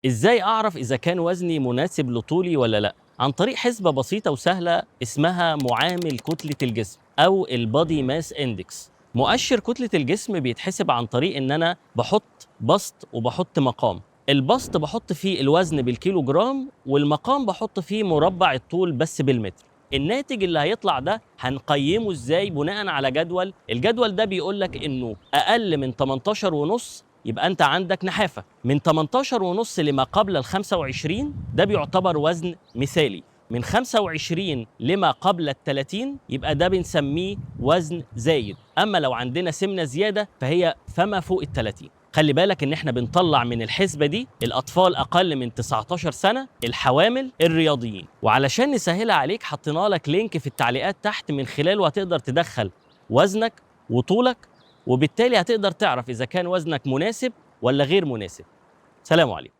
إزاي أعرف إذا كان وزني مناسب لطولي ولا لأ؟ عن طريق حسبة بسيطة وسهلة اسمها معامل كتلة الجسم أو ال body mass index. مؤشر كتلة الجسم بيتحسب عن طريق إن أنا بحط بسط وبحط مقام. البسط بحط فيه الوزن بالكيلو جرام، والمقام بحط فيه مربع الطول بس بالمتر. الناتج اللي هيطلع ده هنقيمه ازاي؟ بناء على جدول. الجدول ده بيقول لك انه اقل من 18.5 يبقى انت عندك نحافة، من 18.5 لما قبل ال 25 ده بيعتبر وزن مثالي، من 25 لما قبل ال 30 يبقى ده بنسميه وزن زايد، اما لو عندنا سمنة زيادة فهي فما فوق ال 30. خلي بالك ان احنا بنطلع من الحسبة دي الاطفال اقل من 19 سنة، الحوامل، الرياضيين. وعلشان نسهلها عليك حطينا لك link في التعليقات تحت، من خلاله هتقدر تدخل وزنك وطولك، وبالتالي هتقدر تعرف اذا كان وزنك مناسب ولا غير مناسب. سلام عليكم.